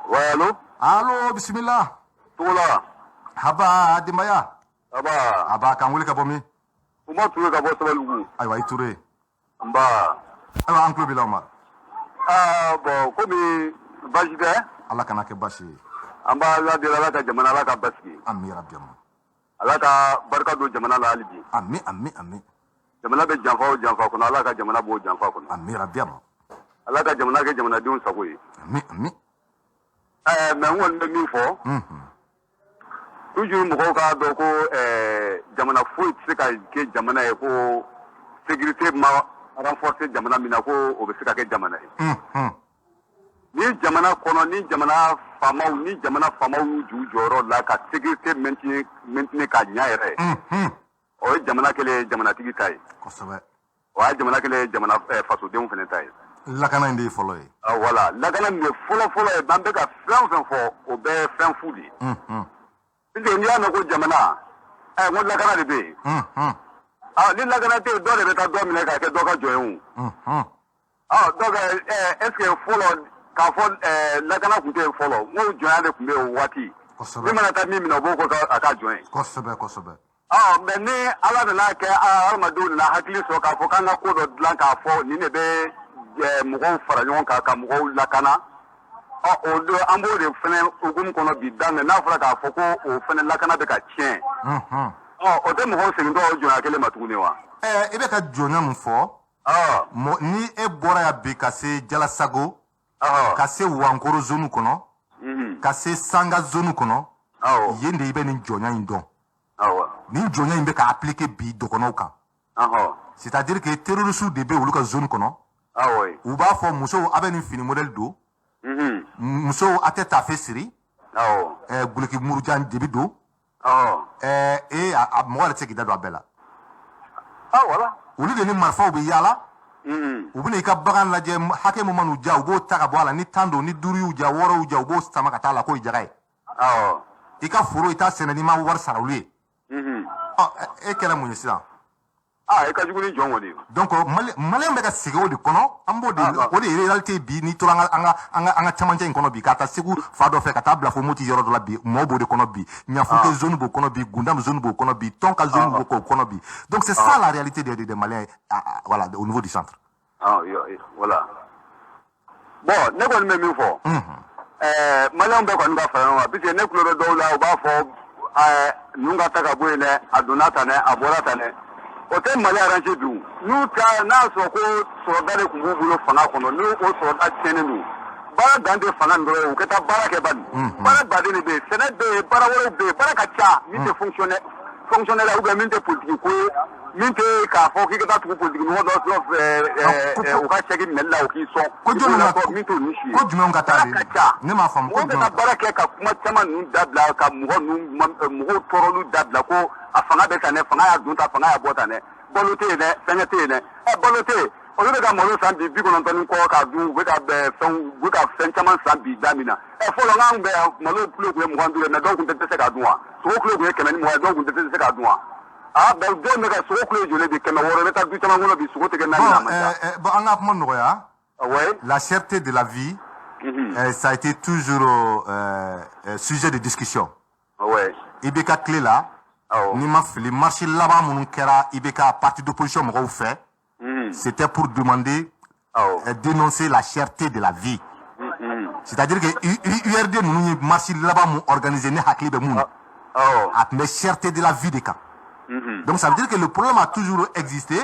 Ouais, allo? Allo, bisimila. Togola. Haba, denbaya? Aba. Aba, k'an wele ka bɔ min? Umar Ture ka bɔ Sabalibugu. Ayiwa, i Ture. Nba. Ayiwa, an tulo b'i la, Umar. Ah, bon, komi baasi tɛ. Ala kana kɛ baasi ye. An b'a Ala deli, Ala ka jamana, Ala ka basigi. Ami rabi ama. Ala ka barika don jamana la hali bi. Ami, ami, ami. Jamana bɛ janfa o janfa kɔnɔ, Ala ka jamana b'o janfa kɔnɔ. Ami rabi ama. Ala ka jamana kɛ jamanadenw sago ye. Ami, ami. Ɛɛ, mais n kɔni bɛ min fɔ, toujours mɔgɔw k'a dɔn ko jamana foyi tɛ se ka kɛ jamana ye ko sécurité ma renforcer jamana min na, ko o bɛ se ka kɛ jamana ye. Ni jamana kɔnɔ, ni jamana faamaw y'u jɔ u jɔyɔrɔ la ka sécurité maintenir ka ɲa yɛrɛ, o ye jamana kɛlen ye jamanatigi ta ye. O y'a jamana kɛlen ye jamana fasodenw fana ta ye. Lakana in de ye fɔlɔ ye. Ah, voilà, lakana min ye fɔlɔ fɔlɔ ye, an bɛ ka fɛn o fɛn fɔ, o bɛɛ ye fɛn fu de ye. Puisque n'i y'a mɛn ko jamana, n ko lakana de bɛ yen. Ah, ni lakana tɛ yen, dɔ de bɛ taa dɔ minɛ k'a kɛ dɔ ka jɔn ye o. Ah, donc est ce que fɔlɔ k'a fɔ lakana tun tɛ yen fɔlɔ, n ko jɔnya de tun bɛ yen o waati. Min mana taa min minɛ, o b'o ko a ka jɔn ye. Kosɛbɛ, kosɛbɛ. Ah, mais ni Ala nana kɛ, hadamadenw nana hakili sɔrɔ k'a fɔ k'an ka ko dɔ dilan k'a fɔ nin de bɛ mɔgɔw fara ɲɔgɔn kan ka mɔgɔw lakana. Ɔ, o don an b'o de fɛnɛ hukumu kɔnɔ bi daminɛ, n'a fɔra k'a fɔ ko o fɛnɛ lakana bɛ ka tiɲɛ. Ɔ, o tɛ mɔgɔw segintɔ o jɔnya kelen ma tuguni wa? I bɛ ka jɔnya mun fɔ? Ni e bɔra yan bi ka se Jalasago, ka se Wankoro zone kɔnɔ, ka se Sanga zone kɔnɔ, yen de i bɛ nin jɔnya in dɔn. Nin jɔnya in bɛ ka appliquer bi dɔgɔnɔw kan. C'est à dire que terroristes de bɛ olu ka zone kɔnɔ. U b'a fɔ musow, a bɛ nin fini modèle don. Musow, a tɛ tafe siri. Guloki murujan de bɛ don. E a mɔgɔ yɛrɛ tɛ se k'i da don a bɛɛ la. Ah, voilà. Olu de ni marifaw bɛ yaala. U bɛna i ka bagan lajɛ, hakɛ min man'u diya, u b'o ta ka bɔ a la. Ni 10 don, ni 5 y'u diya, 6 y'u diya, u b'o sama ka taa a la k'o ye jaga ye. I ka foro, i t'a sɛnɛ n'i ma wari sara olu ye. Ɔ, e kɛra mun ye sisan? Ah, e ka jugu ni jɔn kɔni. Donc maliyɛn bɛ ka sigi o de kɔnɔ, an b'o de, o de ye réalité bi. N'i tora an ka camancɛ in kɔnɔ bi, ka taa Segu fa dɔ fɛ ka taa bila fo Moti yɔrɔ dɔ la bi, mɔɔw b'o de kɔnɔ bi. Ɲafunke zone b'o kɔnɔ bi, Gundam zone b'o kɔnɔ bi, Tɔnka zone b'o kɔnɔ bi. Donc c'est ça la réalité des Maliens, voilà, au niveau du centre. Ah, voilà. Bon, ne kɔni bɛ min fɔ, maliyɛnw bɛɛ kɔni ka fara ɲɔgɔn kan, puisque ne tulo bɛ dɔw la, u b'a fɔ ninnu ka ta ka bɔ yen dɛ, a donna tan dɛ, a bɔra tan dɛ. O tɛ Mali arranger dun. N'u ta n'a y'a sɔrɔ ko sɔrɔda de tun b'u bolo fanga kɔnɔ, n'o o sɔrɔda tiɲɛnen don, baara dan tɛ fanga nin dɔrɔn ye, u ka taa baara kɛ bani. Baara baden de bɛ yen, sɛnɛ bɛ yen, baara wɛrɛw bɛ yen, baara ka ca min tɛ fonctionnaire fonctionnaire ou bien min tɛ politique ko ye, min tɛ k'a fɔ k'i ka taa tugu politique mɔgɔ dɔ nɔfɛ, u ka chèque minɛli la, o k'i sɔn. Ko jɔnni ka min t'o ni si ye. Ko jumɛnw ka taa de? Ka ca. Ne m'a faamu ko. Mɔgɔw bɛ ka baara kɛ ka kuma caman ninnu dabila, ka mɔgɔ ninnu, mɔgɔw tɔɔrɔliw dabila, ko a fanga bɛ tan dɛ, fanga y'a dun tan, fanga y'a bɔ tan dɛ, balo tɛ yen dɛ, fɛnkɛ tɛ yen dɛ. Balo tɛ yen, olu bɛ ka malo san bi 90 ni kɔ k'a dun, u bɛ ka fɛnw, u bɛ ka fɛn caman san bi da min na. Fɔlɔ n'an bɛ malo kilo tun ye 25 ye, mais dɔw tun tɛ se k'a dun wa? Sogo kilo tun ye 120 ye, dɔw tun tɛ se k'a dun wa? Ah ben, dɔw bɛ ka sogo kilo joli bi? 600. I bɛ taa du caman kɔnɔ bi, sogo tɛ kɛ naani na ma ca. Bon, an ka kuma nɔgɔya. Ouais. La cherté de la vie, ça a été toujours sujet de discussion. Ouais. IBK tile la, n'i ma fili, marche laban minnu kɛra IBK parti d'opposition mɔgɔw fɛ, c'était pour demander, dénoncer la cherté de la vie. C'est-à-dire que URD ninnu ye marche laban mun organisé, ne hakili bɛ mun na, a tun bɛ cherté de la vie de kan. Donc ça veut dire que le problème a toujours existé.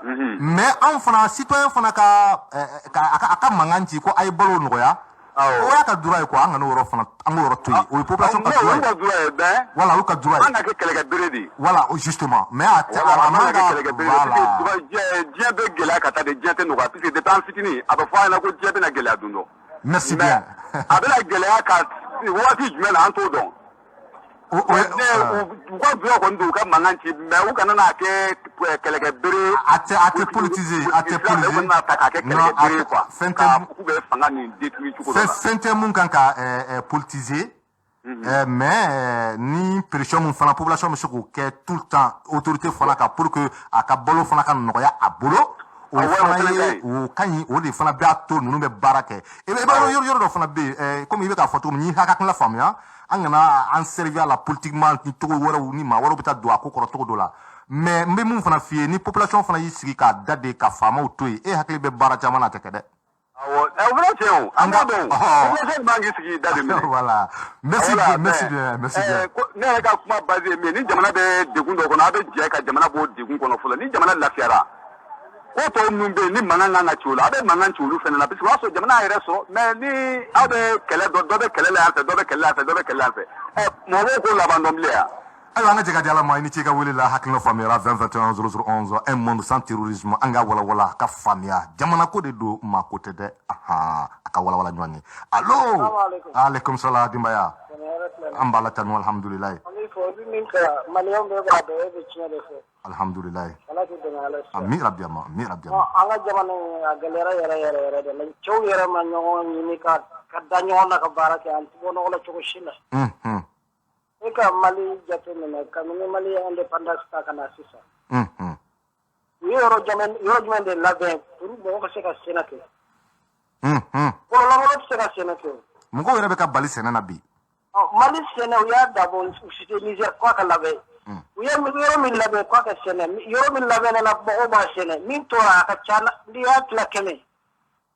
Mais anw fana, citoyen fana ka a ka mankan ci ko a ye balo nɔgɔya, o y'a ka droit ye quoi. An ka n'o yɔrɔ fana, an k'o yɔrɔ to yen, o ye population ka droit ye. Olu ka droit ye ben. Voilà, olu ka droit ye. An ka kɛ kɛlɛkɛ bere de ye. Voilà, justement, mais a tɛ a man ka kɛlɛkɛ bere. Voilà, diɲɛ bɛ gɛlɛya ka taa de, diɲɛ tɛ nɔgɔya, puisque depuis an fitinin a bɛ fɔ an ɲɛna ko diɲɛ bɛna gɛlɛya don dɔ. Merci bien. A bɛna gɛlɛya ka waati jumɛn na, an t'o dɔn. U ka droit kɔni don, u ka mankan ci, mais u kana n'a kɛ kɛlɛkɛ bere. A tɛ politiser, a tɛ politiser. U kana ta k'a kɛ kɛlɛkɛ bere quoi. Fɛn tɛ k'u bɛ fanga nin détruire cogo dɔ la. Fɛn tɛ mun kan ka politiser. Mais ni pression mun fana population bɛ se k'o kɛ tout le temps autorité fana kan pour que a ka balo fana ka nɔgɔya a bolo, o fana ye o ka ɲi. O de fana b'a to ninnu bɛ baara kɛ. I b'a yɔrɔ dɔ fana bɛ yen, komi i bɛ k'a fɔ cogo min, n'i hakilina faamuya, an kana an servir a la politiquement ni cogo wɛrɛw, ni maa wɛrɛw bɛ taa don a ko kɔrɔ cogo dɔ la. Mais n bɛ mun fana f'i ye, ni population fana y'i sigi k'a da de ka faamaw to yen, e hakili bɛ baara caman na, a tɛ kɛ dɛ. Awɔ, o fana tiɲɛ o, an b'a dɔn, population man k'i sigi da de minɛ. Voilà, merci bien, merci bien, merci bien. Ne yɛrɛ ka kuma base ye min ye, ni jamana bɛ degun dɔ kɔnɔ, a bɛ jɛ ka jamana bɔ degun kɔnɔ fɔlɔ. Ni jamana lafiyara, ko tɔw minnu bɛ yen ni mankan kan ka ci o la, a bɛ mankan ci olu fana la, parce que o y'a sɔrɔ jamana yɛrɛ sɔrɔ. Mais ni aw bɛ kɛlɛ dɔ, dɔ bɛ kɛlɛ la yan fɛ, dɔ bɛ kɛlɛ la yan fɛ, dɔ bɛ kɛlɛ la yan fɛ, mɔgɔw k'o laban dɔn bilen yan. Ayiwa, an ka jɛ ka di Ala ma. I ni ce i ka wele la. Hakilina faamuyara. 20 21 00 11. Un monde sans terrorisme, an ka walawala ka faamuya. Jamana ko de don, maa ko tɛ dɛ. Ahan, a ka walawala ɲɔgɔn ye. Allo, aleykum salam, denbaya, an b'a la tanu, alhamdulilayi. An b'i fɔ, i bɛ min kɛ, maliyɛnw bɛɛ b'a dɔn, e bɛ tiɲɛ de fɛ. Alhamdulilayi. Ala k'i dɛmɛ, Ala fɛ. Ami rabi ama, ami rabi ama. An ka jamana in, a gɛlɛyara yɛrɛ yɛrɛ yɛrɛ de la. Cɛw yɛrɛ ma ɲɔgɔn ɲini ka da ɲɔgɔn na ka baara kɛ, an tɛ bɔ nɔgɔ la cogo si la. E ka Mali jate minɛ, kabini Mali ye indépendance ta ka na sisan, u ye yɔrɔ jumɛn de labɛn pour mɔgɔ ka se ka sɛnɛ kɛ? Kɔlɔlɔ tɛ se ka sɛnɛ kɛ. Mɔgɔw yɛrɛ bɛ ka bali sɛnɛ na bi. Mali sɛnɛ, u y'a dabɔ u Niger k'a ka labɛn. U ye yɔrɔ min labɛn k'a ka sɛnɛ, yɔrɔ min labɛnnen na, mɔgɔw b'a sɛnɛ. Min tora, a ka ca, n'i y'a tila 100,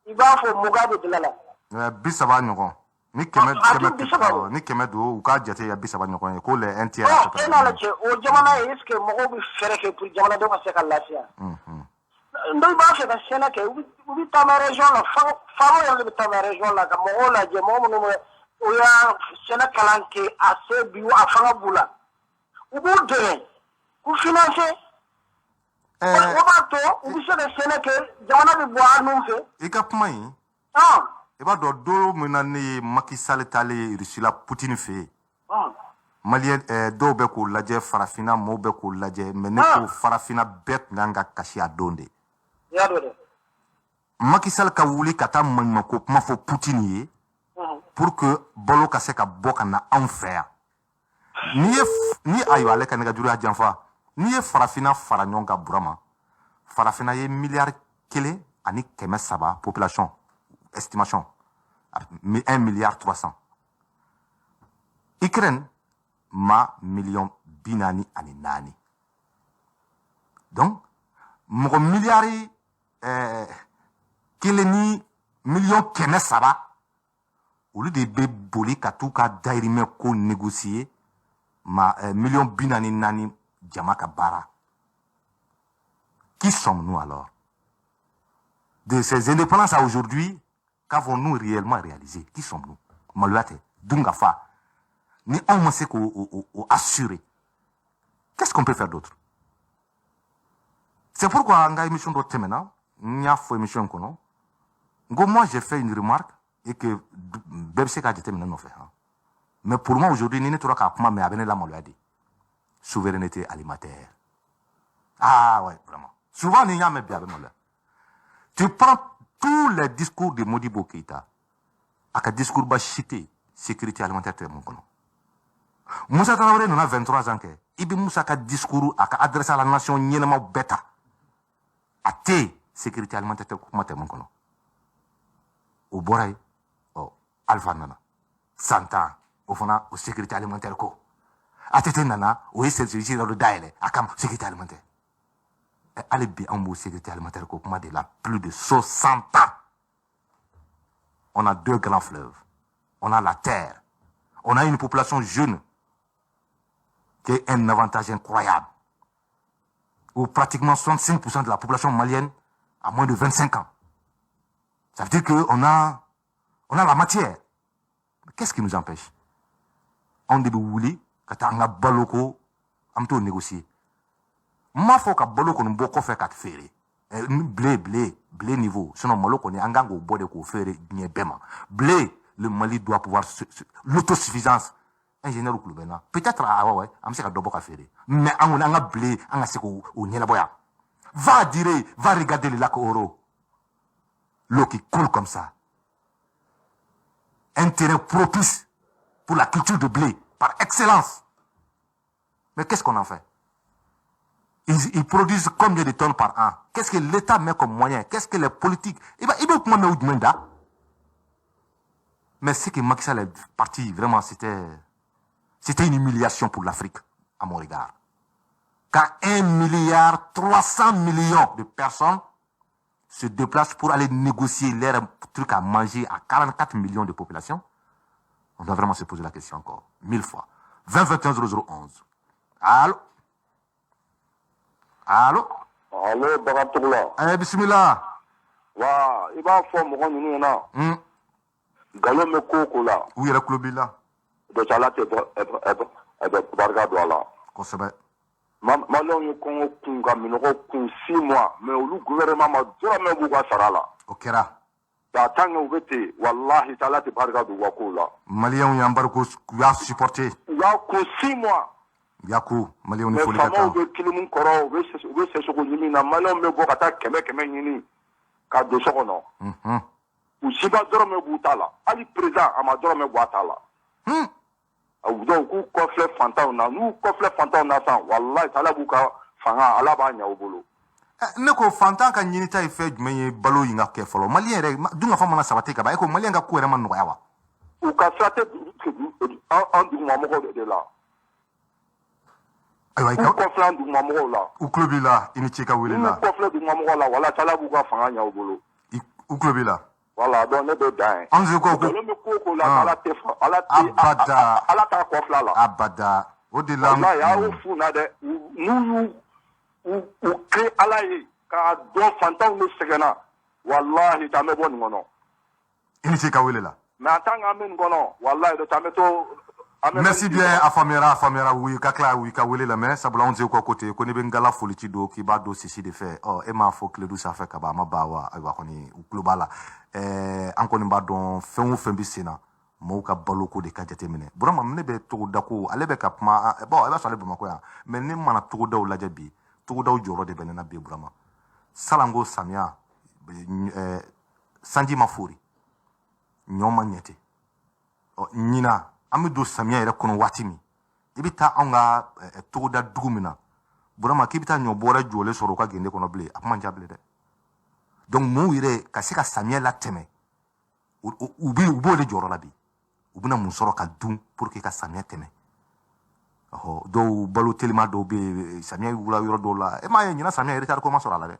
i b'a fɔ 20 de bila la. 30 ɲɔgɔn. Ni 100, 100, ni 100 don, u k'a jate ya 30 ɲɔgɔn ye ko les un tiers. E n'a cɛ, o jamana ye, est ce que mɔgɔw bɛ fɛɛrɛ kɛ pour jamanadenw ka se ka lafiya? N'o b'a fɛ ka sɛnɛ kɛ, u bɛ taama région la, faamaw yɛrɛ de bɛ taama région la ka mɔgɔw lajɛ, mɔgɔ minnu bɛ o y'a sɛnɛ kalan kɛ, a se bi, a fanga b'u la, u b'u dɛmɛ k'u financer. O b'a to u bɛ se ka sɛnɛ kɛ, jamana bɛ bɔ a nun fɛ. I ka kuma in, i b'a dɔn, don min na ne ye Macky Sall taalen ye Russie la, Poutine fɛ yen, maliyɛn dɔw bɛ k'o lajɛ, farafinna mɔɔw bɛ k'o lajɛ, mais ne ko farafinna bɛɛ tun kan ka kasi a don de. Macky Sall ka wuli ka taa maɲumanko kuma fɔ Poutine ye pour que balo ka se ka bɔ ka na anw fɛ yan. N'i ye ni, ayiwa, ale ka nɛgɛjuru y'a janfa. N'i ye farafinna fara ɲɔgɔn kan, Burama, farafinna ye 1 milliard 1 ni 300 population, estimation 1 milliard 300. Ukraine ma miliyɔn 44. Donc mɔgɔ miliyari 1 ni miliyɔn 300, olu de bɛ boli ka t'u ka dahirimɛ ko négocier ma miliyɔn 44 jama ka baara. Qui sommes-nous alors? De ces indépendances à aujourd'hui, qu'avons-nous réellement réalisé? Qui sommes-nous? Maloya tɛ dunkafa ni anw ma se k'o assurer. Qu'est-ce qu'on peut faire d'autre? C'est pourquoi an ka émission dɔ tɛmɛna, n y'a fɔ émission in kɔnɔ, n ko moi, j'ai fait une remarque et que bɛɛ bɛ se k'a jateminɛ nɔfɛ han. Mais pour moi aujourd'hui, ni ne tora k'a kuma mɛn, a bɛ ne lamaloya de. Souveraineté alimentaire. Ah ouais, vraiment. Souvent, ni y'a mɛn bi, a bɛ maloya. Tu prends tous les discours de Modibo Keïta, a ka discours ba si tɛ yen sécurité alimentaire tɛ mun kɔnɔ. Musa Tarawele nana 23 ans kɛ, i bɛ Musa ka discours, a ka adresse à la nation ɲɛnamaw bɛɛ ta, a tɛ yen sécurité alimentaire tɛ kuma tɛ mun kɔnɔ. O bɔra yen, ɔ Alpha nana san 10, o fana o sécurité alimentaire ko. ATT nana, o ye service dɔ dayɛlɛ a kama, sécurité alimentaire. Hali bi anw b'o sécurité alimentaire ko kuma de la plus de 60 ans. On a deux grands fleuves, on a la terre, on a une population jeune qui est un avantage incroyable, où pratiquement 65% de la population malienne a moins de 25 ans. Ça veut dire qu'on a la matière. Qu'est-ce qui nous empêche? Anw de bɛ wuli ka taa an ka balo ko, an bɛ t'o négocier. N m'a fɔ ka balo kɔni bɔ kɔfɛ ka feere, blé blé blé niveau. Sinon malo kɔni, an kan k'o bɔ de k'o feere diɲɛ bɛɛ ma. Blé, le Mali doit pouvoir l'autosuffisance. Ingénieur kulo bɛ n na peut-être. Ah ouais, an bɛ se ka dɔ bɔ ka feere, mais an kɔni, an ka blé, an ka se k'o ɲɛnabɔ yan. Va dire, va regarder le lac Oro, l'eau qui coule comme ça, un terrain propice pour la culture de blé par excellence. Mais qu'est-ce qu'on en fait? Ils produisent combien de tonnes par an? Qu'est-ce que l'État met comme moyen? Qu'est-ce que les politiques? Il va kuma mɛn o jumɛn da? Mais ce que Macky Sall est parti, vraiment, c'était une humiliation pour l'Afrique, à mon regard. Quand 1 milliard 300 millions de personnes se déplacent pour aller négocier leur truc à manger à 44 millions de population, on doit vraiment se poser la question encore, mille fois. 20 21 00 11. Allô? Allô? Allo, Bagatugula. Eh, bismillah. Wa i b'a fɔ mɔgɔ ninnu ɲɛna, nkalon bɛ ko o ko la, U yɛrɛ kulo b'i la. Dɔ ala tɛ barika don a la. Kosɛbɛ. Maliyɛnw ye kɔngɔ kun ka minɔgɔ kun 6 mois, mais olu gouvernement ma dɔrɔmɛ b'u ka sara la. O kɛra. Nka tant que u bɛ ten, walahi ala tɛ barika don u ka kow la. Maliyɛnw y'an bariko, u y'a supporté. U y'a kun 6 mois. U y'a ko maliyɛnw ni mais foli ka faamaw kan. Bɛ kilimu kɔrɔ, u bɛ sɛsogo ɲimi na, maliyɛnw bɛ bɔ ka taa kɛmɛ kɛmɛ ɲini ka don so kɔnɔ. U si ma dɔrɔmɛ b'u ta la, hali président a ma dɔrɔmɛ bɔ a ta la. Donc u k'u kɔfilɛ fantanw na, n'u kɔfilɛ fantanw na sisan, walahi ala b'u ka fanga, ala b'a ɲɛ u bolo. Ne ko fantan ka ɲinita ye fɛn jumɛn ye? Balo in ka kɛ fɔlɔ, maliyɛn yɛrɛ dunkafa mana sabati ka ban, e ko maliyɛn ka ko yɛrɛ ma nɔgɔya wa? U ka sira tɛ an dugumamɔgɔw de la. Ayiwa, i K'u ka kɔfilɛ an dugumamɔgɔw la. U kulo b'i la, i ni ce ka wele N'u la. kɔfilɛ dugumamɔgɔw la, walahi ala b'u ka fanga ɲɛ u bolo. U kulo b'i la. Voilà, donc ne bɛ dan ye. An se ko Nkalon bɛ ko o ko la, ala tɛ fa ala tɛ Abada. ala t'a kɔfilɛ a la. Abada, o de la. Walahi a y'o f'u na dɛ, n'u y'u u kɛ ala ye k'a dɔn fantanw de sɛgɛnna, walahi t'an bɛ bɔ nin kɔnɔ. I ni ce ka wele la. Mais en tant qu'an bɛ nin kɔnɔ, walahi dɔ an bɛ to an bɛ Merci bien, a faamuyara, a faamuyara. Wuyi ka tila wuyi ka wele lamɛn, sabula anw tɛ ko ko ten ko n'i bɛ n gala foli ci don k'i b'a don sisi de fɛ. Ɔ e m'a fɔ Kiledu sanfɛ ka ban, a ma ban wa? Ayiwa kɔni, u tulo b'a la. An kɔni b'a dɔn, fɛn o fɛn bɛ sen na, maaw ka baloko de ka jateminɛ. Burama, ne bɛ togoda ko, ale bɛ ka kuma. Bon, i b'a sɔrɔ ale Bamakɔ yan, mais ne mana togodaw lajɛ bi, togodaw jɔyɔrɔ de bɛ ne na bi. Burama, salanko samiya, sanji ma fori, ɲɔ ma ɲɛ ten. Ɔ ɲina an bɛ don samiya yɛrɛ kɔnɔ waati min, i bɛ taa anw ka togoda dugu min na, Burama, k'i bɛ taa ɲɔ bɔrɛ jɔlen sɔrɔ u ka gende kɔnɔ bilen, a kuma ca bilen dɛ. Donc maaw yɛrɛ ka se ka samiya latɛmɛ, u b'o de jɔyɔrɔ la bi. U bɛna mun sɔrɔ ka dun pour que ka samiya tɛmɛ? Ɔhɔ, dɔw balo telima, dɔw bɛ yen samiya wula yɔrɔ dɔw la. E m'a ye ɲinan samiya retard ko ma sɔrɔ a la dɛ.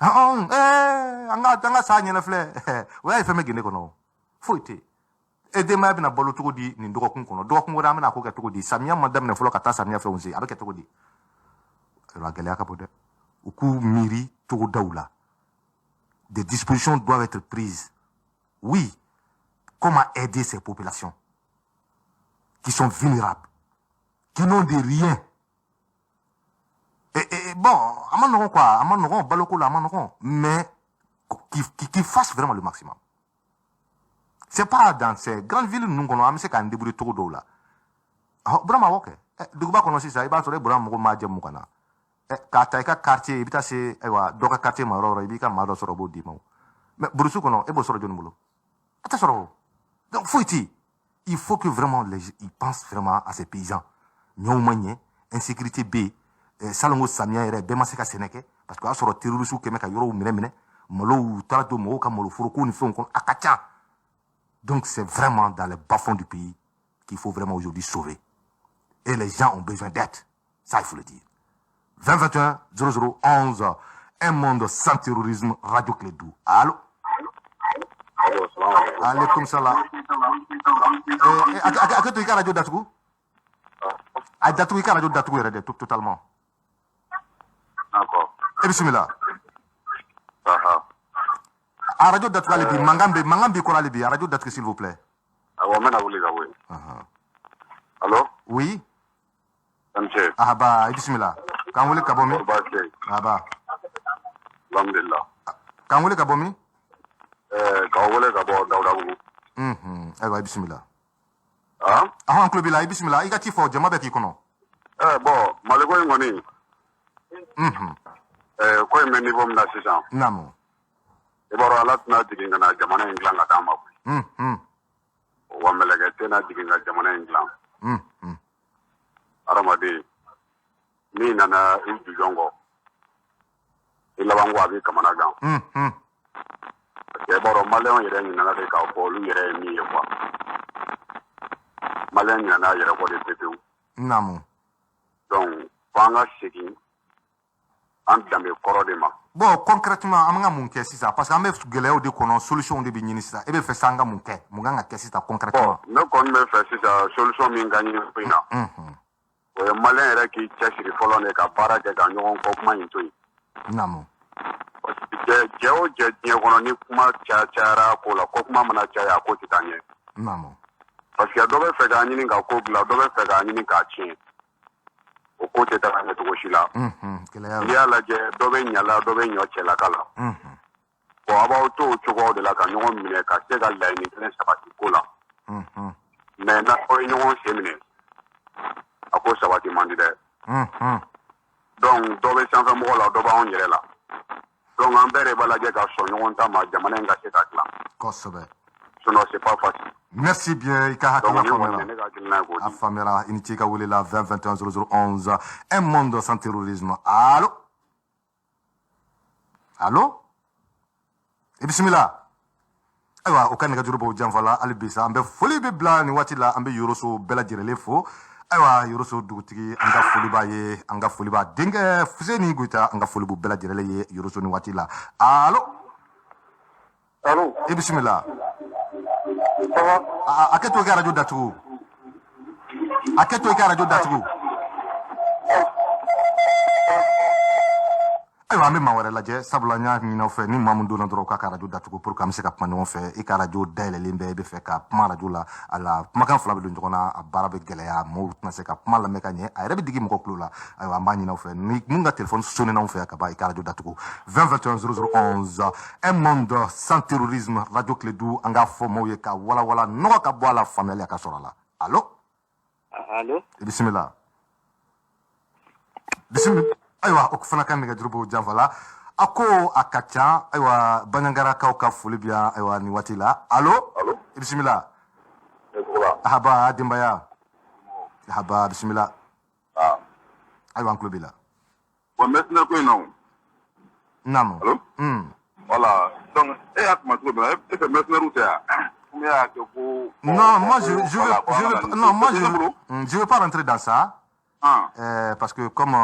An ka sa ɲɛnɛ filɛ, o y'a ye fɛn bɛ gende kɔnɔ, foyi tɛ yen. E denbaya bɛna balo cogo di nin dɔgɔkun kɔnɔ? Dɔgɔkun wɛrɛ an bɛna ko kɛ cogo di? Samiya ma daminɛ fɔlɔ, ka taa samiya fɛnw se, a bɛ kɛ cogo di? Ayiwa, gɛlɛya ka bon dɛ. U k'u miiri togodaw la. Des dispositions doivent être prises, oui. Comment aider ces populations qui sont vulnérables, qui n'ont de rien? Et bon, a ma nɔgɔn quoi, a ma nɔgɔn baloko la, a ma nɔgɔn, mais qui fasse vraiment le maximum. C'est pas dans ces grandes villes ninnu kɔnɔ an bɛ se k'an débrouiller cogo dɔw la. Burama, awɔ kɛ. Duguba kɔnɔ sisan, i b'a sɔrɔ e Burama mɔgɔ maa jɛ 20 na. K'a ta i ka quartier, i bɛ taa se ayiwa dɔ ka quartier ma yɔrɔ o yɔrɔ, i b'i ka maa dɔ sɔrɔ, o b'o d'i ma o. Mais brousse kɔnɔ, e b'o sɔrɔ jɔnni bolo? A tɛ sɔrɔ o. Donc foyi tɛ yen. Il faut que vraiment ils pensent vraiment à ces paysans. Ɲɔw ma ɲɛ, insécurité bɛ yen. Salon ko samiya yɛrɛ, bɛɛ ma se ka sɛnɛ kɛ parce que o y'a sɔrɔ terroristes kɛmɛ ka yɔrɔw minɛ minɛ, malow taara don mɔgɔw ka maloforoko ni fɛnw kɔnɔ, a ka ca. Donc c'est vraiment dans les bas-fonds du pays qu'il faut vraiment aujourd'hui sauver. Et les gens ont besoin d'aide. Ça, il faut le dire. 20 21 00 11. Un monde sans terrorisme, Radio Klédu. Allô? Alaikum salam. A to i ka radio datugu. A datugu, i ka radio datugu yɛrɛ dɛ, totalement. D'accord. E bisimila. Aha. A radio datugu hali bi, mankan bɛ, mankan b'i kɔrɔ hali bi, a radio datugu, s'il vous plaît. Awɔ, n bɛna wuli ka bɔ yen. Allo? Oui. I ni ce. Ahaba, i bisimila. K'an wele ka bɔ min? Baasi tɛ yen. Ahaba. Alhamdulillah. K'an wele ka bɔ min? K'aw wele ka bɔ Dawudabugu. Ayiwa, i bisimila. Ah? Ahɔn, an tulo b'i la, i bisimila. I ka ci fɔ, jama bɛ k'i kɔnɔ. Bon, Maliko in kɔni, ko in bɛ niveau min na sisan, i b'a dɔn Ala tɛna jigin ka na jamana in dilan ka d'an ma koyi. Wa mɛlɛkɛ tɛna jigin ka jamana in dilan. Hadamaden, min nana i jujɔn kɔ, i laban ko a b'i kamana gan. Parce que i b'a dɔn maliyɛnw yɛrɛ ɲinɛna de k'a fɔ olu yɛrɛ ye min ye quoi. Maliyɛn ɲinɛna a yɛrɛ kɔ de pewu. Donc fo an ka segin an danbe kɔrɔ de ma. Bon, concrètement, an bɛ ka mun kɛ sisan? Parce que an bɛ gɛlɛyaw de kɔnɔ, solution de bɛ ɲini sisan. E bɛ fɛ sisan an ka mun kɛ? Mun kan ka kɛ sisan concrètement? Bon, ne kɔni bɛ fɛ sisan solution min ka ɲini ko in na, o ye maliyɛn yɛrɛ k'i cɛsiri fɔlɔ de ka baara kɛ ka ɲɔgɔn kɔ kuma in to yen. Parce que cɛ cɛ o cɛ diɲɛ kɔnɔ, ni kuma caya cayara ko la, ko kuma mana caya, a ko tɛ taa ɲɛ. Parce que dɔ bɛ fɛ k'a ɲini ka ko dilan, dɔ bɛ fɛ k'a ɲini k'a tiɲɛ. O ko tɛ taa ɲɛ cogo si la. Gɛlɛya. N'i y'a lajɛ, dɔ bɛ ɲala, dɔ bɛ ɲɔ cɛlaka la. Bon, a b'aw to o cogoyaw de la ka ɲɔgɔn minɛ ka se ka laɲini kelen sabati ko la. Mais n'aw ye ɲɔgɔn sen minɛ, a ko sabati man di dɛ. Donc dɔ bɛ sanfɛmɔgɔ la, dɔ b'anw yɛrɛ la. Donc an bɛɛ de b'a lajɛ ka sɔn ɲɔgɔn ta ma, jamana in ka se ka dilan. Sinon c'est pas facile. Merci bien, i ka Donc hakilina nin kɔni faamuyara. ye ne ka hakilina ye k'o A di. faamuyara, i ni ce i ka wele la. 20 21 00 11. Un monde sans terrorisme. Allo? Allo? I bisimila. Ayiwa, o ka nɛgɛjuru b'o janfa la hali bi sa. An bɛ foli bɛ bila nin waati la, an bɛ Yoroso bɛɛ lajɛlen fo. Ayiwa, Yoroso dugutigi, an ka foli b'a ye, an ka foli b'a denkɛ Fuseni Goyita, an ka foli b'u bɛɛ lajɛlen ye Yoroso nin waati la. Allo? Allo? I bisimila. Ça va? A kɛ to i ka radio datugu, a kɛ to i ka radio datugu. Ayiwa, an bɛ maa wɛrɛ lajɛ, sabula n y'a ɲini aw fɛ, ni maa min donna dɔrɔn, k'a ka radio datugu pour que an bɛ se ka kuma ɲɔgɔn fɛ. I ka radio dayɛlɛlen bɛ, i bɛ fɛ ka kuma radio la, a la kumakan fila bɛ don ɲɔgɔn na, a baara bɛ gɛlɛya, maaw tɛna se ka kuma lamɛn ka ɲɛ, a yɛrɛ bɛ digi mɔgɔ tulo la. Ayiwa, an b'a ɲini aw fɛ, ni mun ka téléphone sonné n'anw fɛ yan ka ban, i ka radio datugu. 20 21 00 11. Un monde sans terrorisme, Radio Klédu. An k'a fɔ maaw ye ka walawala nɔgɔ ka bɔ a la, faamuyali a ka sɔrɔ a la. Allo? Allo? I bisimila, bisimila. Ayiwa, o fana ka nɛgɛjuru b'o janfa la, a ko a ka ca. Ayiwa, Banyangarakaw ka foli bi yan. Ayiwa, nin waati la, allo? Allo? I bisimila. Ne tɔgɔ la. Ahaba, denbaya, ahaba, bisimila. Ah. Ayiwa, an tulo b'i la. Bon, mercenaire ko in na o. Naamu. Allo? Voilà. Donc e y'a kuma cogo min na, e fɛ mercenaire tɛ yan. Komi e y'a kɛ ko. Non, moi je veux, je veux, non, moi je ne bolo. Je veux pas rentrer dans ça. Ah. Parce que comme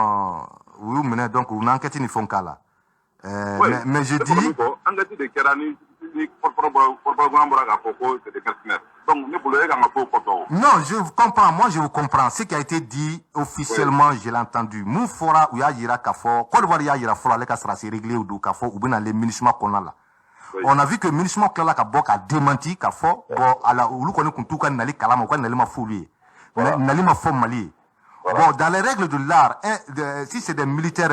u y'u minɛ, donc u n'enquête ni fɛnw k'a la. Oui. Mais je Ne fɔra dis min fɔ, enquête de kɛra ni kɔrɔfɔrɔ bɔra k'a fɔ ko c'est des mercenaires. Donc ne bolo, e kan ka to o kɔfɛ o. Non, je vous comprends. Moi, je vous comprends. Ce qui a été dit officiellement, je l'ai entendu. Mun fɔra, u y'a yira k'a fɔ Côte d'Ivoire y'a yira fɔlɔ ale ka sɔrɔdasi régulier don, k'a fɔ u bɛna ale MINUSMA kɔnɔna la. On a vu que MINUSMA tilala ka bɔ ka démenti, k'a fɔ bon, a la olu kɔni tun t'u ka nali kalama, u ka nali ma fɔ olu ye. Nali ma fɔ Mali ye. Bon, dans les règles de l'art, hein, si c'est des militaires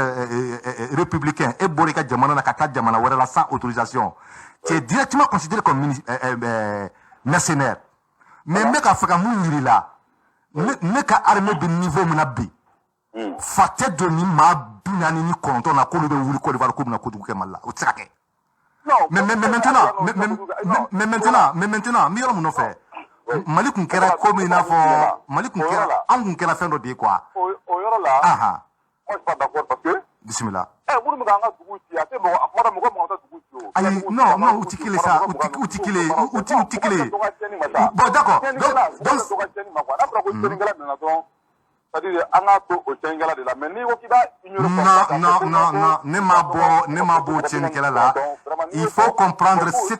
républicains et bɔra i ka jamana na ka taa jamana wɛrɛ la sans autorisation, tu es directement considéré comme mercenaire. Mais n bɛ ka fɛ ka mun yir'i la, ne ka armée bɛ niveau min na bi, fa tɛ don ni maa 49 na k'olu bɛ wuli Côte d'Ivoire k'u bɛna kojugu kɛ Mali la, o tɛ se ka kɛ. Non. Mais maintenant, n bɛ yɔrɔ min nɔfɛ, Mali kun kɛra komi i n'a fɔ Mali kun kɛra, an kun kɛra fɛn dɔ de ye quoi. O yɔrɔ la, moi je suis pas d'accord parce que Bisimila. Minnu bɛ k'an ka dugu ci, a tɛ mɔgɔ, a kuma dɔ mɔgɔ 20 tɛ dugu ci o. Ayi, non, non, u ti kelen sa, u ti kelen, u ti kelen. Bon, d'accord. Donc dɔ ka tiɲɛni ma quoi. N'a fɔra ko tiɲɛnikɛla nana dɔrɔn, c'est-à-dire an k'a to o tiɲɛnikɛla de la, mais n'i ko k'i b'a ignorer. Non, non, non, non, ne ma bɔ, ne ma bɔ tiɲɛnikɛla la. Il faut comprendre ce.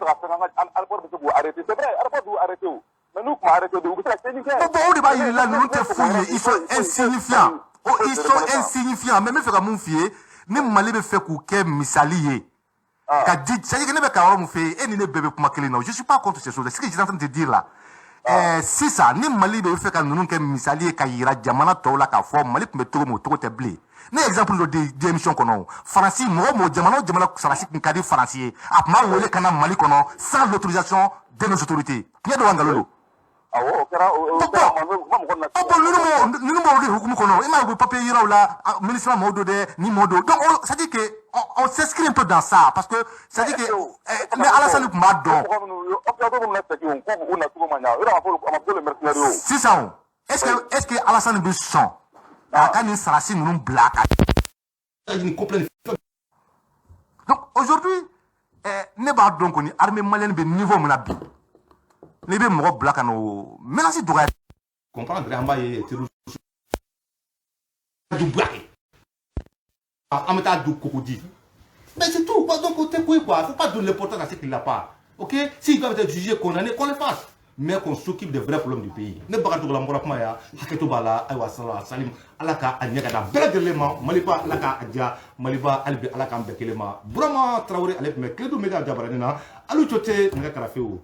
Aéroport bɛ se k'u arrêter, c'est vrai, aéroport b'u arrêter o, mais n'u tun ma arrêter, u bɛ se ka tiɲɛni kɛ. Bon, o de b'a yir'i la, ninnu tɛ foyi ye, ils sont insignifiants. Oh, ils sont insignifiants. Mais n bɛ fɛ ka mun f'i ye, ni Mali bɛ fɛ k'u kɛ misali ye ka di, c'est-à-dire que ne bɛ ka yɔrɔ mun f'i ye, e ni ne bɛɛ bɛ kuma kelen na. Je suis pas contre ces choses. Ce que je suis en train de te dire là, sisan ni Mali bɛ fɛ ka ninnu kɛ misali ye ka yira jamana tɔw la k'a fɔ Mali tun bɛ cogo min, o cogo tɛ bilen. Ne ye exemple dɔ di émission kɔnɔ. Faransi, mɔgɔ mɔgɔ, jamana o jamana sarasi tun ka di Faransi ye, a tun b'a wele ka na Mali kɔnɔ sans l'autorisation de nos autorités. Tiɲɛ don wa nkalon don? Awɔ, o kɛra, o kɛra, ma mɔgɔ na. Bon, ninnu b'o de hukumu kɔnɔ. I m'a ye, u bɛ papier yira u la, ministre mɔgɔw don dɛ, ni mɔgɔw don. Donc c'est à dire que on s'inscrit un peu dans ça, parce que c'est à dire que mais Alassane tun b'a dɔn. Mɔgɔ minnu opérateur minnu na segin o k'u nacogo ma ɲa, o yɛrɛ a ma fɔ le mercenaire ye o. Sisan o, est-ce que Alassane bɛ sɔn k'a ka nin sarasi ninnu bila ka Donc aujourd'hui, ne b'a dɔn kɔni, armée malienne bɛ niveau min na bi, n'i bɛ mɔgɔ bila ka n'o menace dɔgɔya. Comprendre, an b'a ye terroriste du Bouaké, an bɛ taa du Cocody, mais c'est tout quoi. Donc o tɛ ko ye quoi. Faut pas donner l'importance à ce qu'il n'a pas. Ok, s'ils doivent être jugés, condamnés, qu'on le fasse, mais qu'on s'occupe des vrais problèmes du pays. Ne baga togola n bɔra kuma ya, hakɛto b'a la. Ayiwa, sala salim, Ala ka a ɲɛ ka da bɛɛ lajɛlen ma. Maliba, Ala ka a diya Maliba, hali bi Ala k'an bɛɛ kelen ma. Burama Tarawele, ale tun bɛ Kiledu Media jabaranin na. Alu Cote nɛgɛ karafe o.